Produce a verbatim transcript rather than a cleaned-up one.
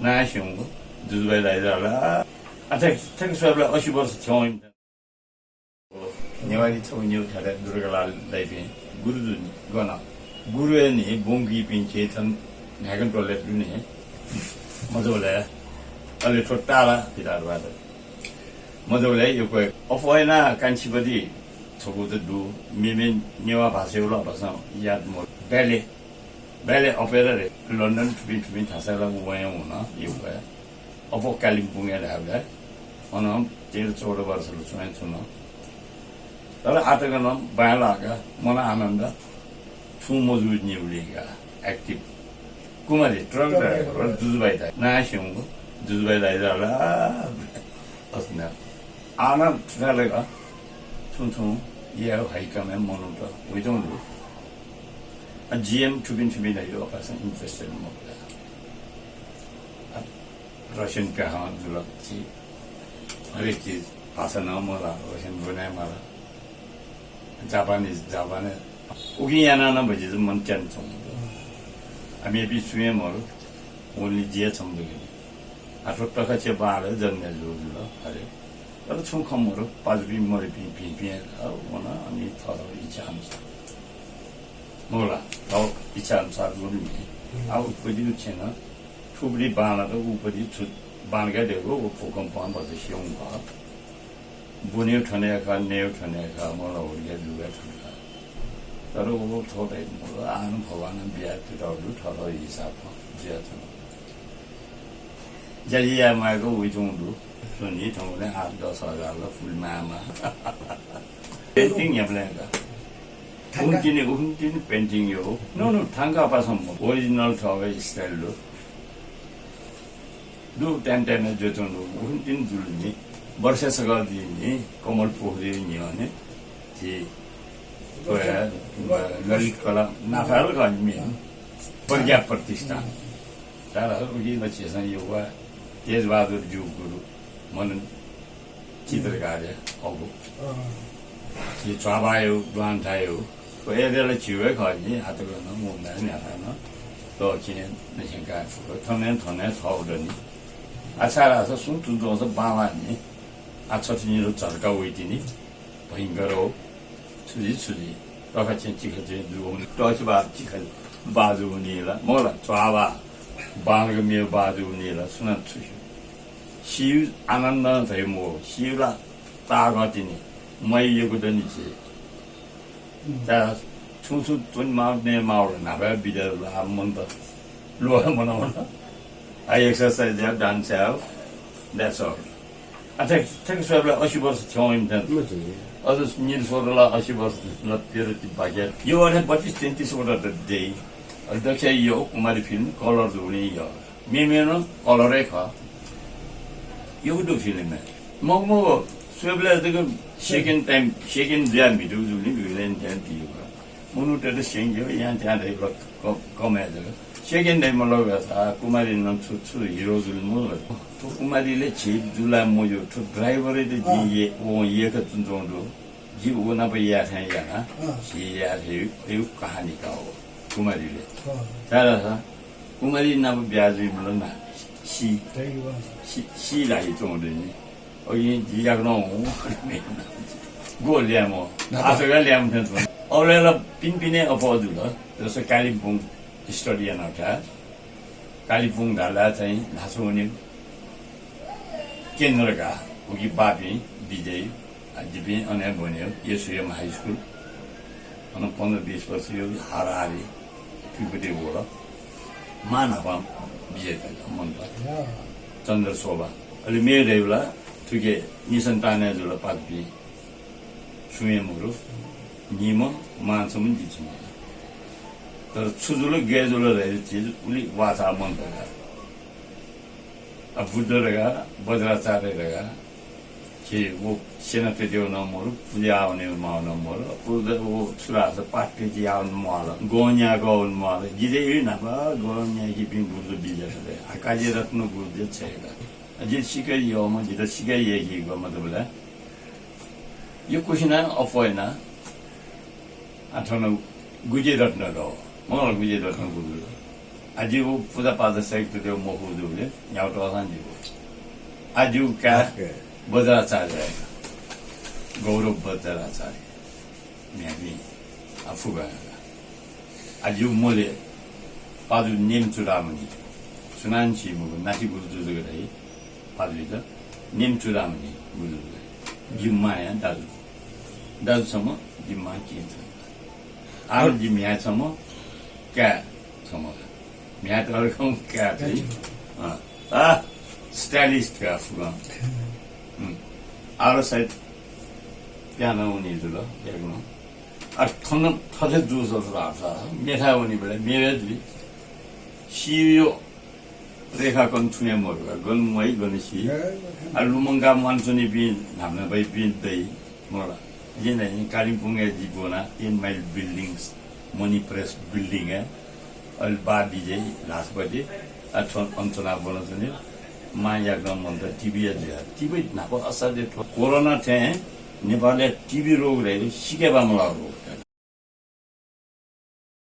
नायः स्यंगु जुजुभाइ दाइजु ला। आ, थ्यंक, थ्यंक स्वयेबलय् असी वर्ष थ्यंक वइम्ह नेवारी छगू निगू थाय् दुर्गालाल दाइपिं गुरु दु नि, गन। गुरुया नि ब्वंकीपिं चेतन न्हाय्कं टोलय् दु नि। मजूबलय् अले थ्व ताला पिदार बादर। मजूबलय् यक्व अप्वः यानाः कान्छीपति छगू त दु। मेमे नेवाः भाषाय् ला भाषां याद मरु। Ballet, ballet opera रे, लन्डन थुपिं थुपिं थासय् ला वयां वन यक्व। अप्वः कालिम्पोङय् धायेबलय् अन तेह्र चौध वर्ष ला च्वं हे च्वन। तर आः तक नं बांलाक मन आनन्द छुं मजू निगुलिं का active। कुमारी, truck driver, जुजुभाइ दाइ। नायः स्यंगु जुजुभाइ दाइजु ला। अथे नं। आः नं थुथाय् ला छुं छुं याये हइकं हे मनूत वइच्वंगु दु। आ, GM थुपिं थुपिं धाइ, अपाय्सकं interested मखु ला। आ, Russian प्याखं जुल, छि हरेक चिज भाषा नं मला, Russian ब्वने माला। Japanese, Japanese। उकिं यानाः नं भतिचा मन त्यानाच्वंगु दु। आ, मेपिं सुं हे मरु, only जि हे छम्ह दु कि नि। आ, थ्व तखचे बांलाक जन्मे जूगु जुल, हरेक। तर छुं खँ मरु, पाजुपिं मरुपिं भिंपिं हे ला, वन अनि थःथःगु इच्छा अनुसार। मखु ला, थःगु इच्छा अनुसार जुल नि। आ, उकिपतिं छेँ नं थुपति बांलात, उकिपति छु बांलाके दयेगु, व भूकम्पं भचा स्यंगु खः। ब्वनेगु थन हे खः, नयेगु थन हे खः, मखु ला, हुलिकय् दुगु हे थन खः। तर व थ्व धाइ मखु, आः नं भगवानं बियातःगु दु, थःथःगु हिसाबं जुयाच्वंगु। ज्याझ्वः याये माःगु वइच्वंगु दु। स्वन्हि थौंकन्हय् आठ दस हजार ला फुले माःमाः। Painting याबलय् का। थांका। उखुन्हु तिनि, उखुन्हु तिनि painting याः। No, no, थांका पासं मखु। Original थःगु style दु। दु time time जुयाच्वंगु दु। उखुन्हु तिनि जुल नि। वर्षा सकल जुइ नि। कमल पोखरी न्ह्यःने। झी थ्व हे ललित कला नाफाल खः नि मेन। प्रज्ञा प्रतिष्ठान। तर उकी ला झीसं यक्व तेजबहादुर ज्यू गुरु मनन चित्रकार हे हःगु। अँ। झी च्वाभायु, द्वांथायु, व area ला झीगु हे खः नि, आः तक नं मुंबई न्ह्याथाय् नं दःखें नखें काय् फुक्क थन हे थन हे छगू दनि। आ छाय् धाःसा सुं तुं च्वंसा बांलाः नि। आ छथुनिगु झर्का वइतिनि। भयंकर हो। छु जुइ, छु जुइ। तःखें चिखा जुइ जूगुलिं, तःखें बाः चिखा बाः जूगुलिं ला, मखु ला, च्वाभाः बांलाक मेगु बाः जूगुलिं ला, सुनां छु स्यू। सीगु आनन्दं धइ मखु, सीगु ला ताःगः तिनि, मय् यक्व दनि झी। हम्म। तर छुं छुं च्वनेमाःगु, नयेमाःगु ला न्हापा बिदा जुल, आः मनूत ल्वःमन वन। आ, exercise याः, dance याः, that's all। Uh, thank, thank स्वयेबलय् असी वर्ष थ्यंक वइम्ह थें। मजू। अझ निदँ स्वःत ला असी वर्ष ला तेह्र ति बाकी। यो अथे बत्तीस तैंतीस वटा द-, दइ। अ, दक्वं यो कुमारी film colour जूगुलिं यो। मेमेगु नं colour हे खः। यक्व दु film हे। मखु मखु, स्वयेबलय् जक second time, second जुयाः म्हितू जूगुलिं villain time ति खः। मनूतय्त स्यंके यां त्यां धइ क-, क-, कम हे जक। Second time ला वयाः कुमारी नं छु, छु hero जुल मखु ला। थ्व कुमारीले झी जुलाः मज्यू, थ्व driver-यात जिं अँ। ये, वं यय्काच्वनाच्वंगु दु। जिं व नाप याये थें याना, अँ। झी याये थें यक्व कहानी का हो, कुमारीले। अँ। तर कुमारी नाप ब्याहा जुइम्ह ला ना, सी। धइगु अँ। सी, सी धाइच्वंगु दु नि। अघि जि याकनं हुँ। गु ल्याय्म्ह। नाप। आः तक ल्याय्म्ह थें च्वं। अबलय् ला पिने पिने अप्वः जुल। जस्तै कालिम्पोङ study यानागु थाय्। कालिम्पोङ धाःसा चाहिँ न्हाचः वनेगु केन्द्र का, उकी बाःपिं बिज्याइ, आ, जिपिं अन हे ब्वनेगु, एसयुएम high school। अन पन्ध्र बिस वर्ष यो हाराहारी थुइपति वल। मां न्हापां बिज्यात का मनूत। या। चन्द्रशोभा। अले मेगु धइबलय् थुकी निसन्तान हे जुल पाजुपिं। सुं हे मरु, निम्ह, मां छम्ह, जि छम्ह। तर छु जुल, गय् जुल धइगु चिज उलि वाःचाः मन्त का। आ, बुद्ध धकाः, वज्राचार्य धकाः, झी व सेनापतियागु नं मरु, पुजा याः वनेमाःगु नं मरु। बुद्ध व छु धाःसा पाठ पिति याः वनेमाःगु, गं न्याय्क वनेमाःगु। जितः न्हापा गं न्याय्कीपिं गुरुत बिज्यात दइ। आ, काजीरत्न गुरुत छ्वया का। आ, जि सिक्क यःम्ह, जितः सिक्क यय्कीगु मतलब ला यो question अप्वः याना। आ, थन गुजेरत्न दु। मखु ला गुजेरत्न गुरु दु। आः जिगु पुजापाजा सय्केत मखु जूबलय् न्ह्यागु तःसां जिगु। आः जिगु काय् नमस्कार। वज्राचार्य, गौरव वज्राचार्य। म्ह्याय्पिं आः फुक्कं। आः जिगु मले पाजु नेम चुडामणि। सुनानं सी मखु, नाति गुरु जु जक धाइ। पाजुइत नेम चुडामणि गुरु जु जक धाइ। जिमि मांया दाजु। दाजु छम्ह, जिमि मां केहेँ छम्ह। आः जि म्ह्याय् छम्ह, काय् छम्ह। म्ह्याय् तःधंगु, काय् चाहिँ, अँ, आ, stylist का फुक्कं। हुँ। आः सायद प्यानं वनी जुल, याकनं। आः थन थथे जूसा धाःसा, मेथाय् वनीबलय् मेगु जुइ। सीगु रेखा कन छुं हे मदु का, गन म्वाइ, गन सी। आः लुमंका म्वानाच्वनीपिं न्हापान्हापाइपिं दइ। मला। जिं धाइ, कालिम्पोङय् जि ब्वना, ten mile buildings, Money Press building-य्, अले बाः बिज्याइ ल्हासापट्टि, आः थ्व अन च्वना ब्वनाच्वने, मां याकनं मन्त, टिभीया जुया। टिभी न्हापा असाध्य थ्व कोरोना थें नेपालय् टिभी रोग धाइ सिके बांमलाः रोग का।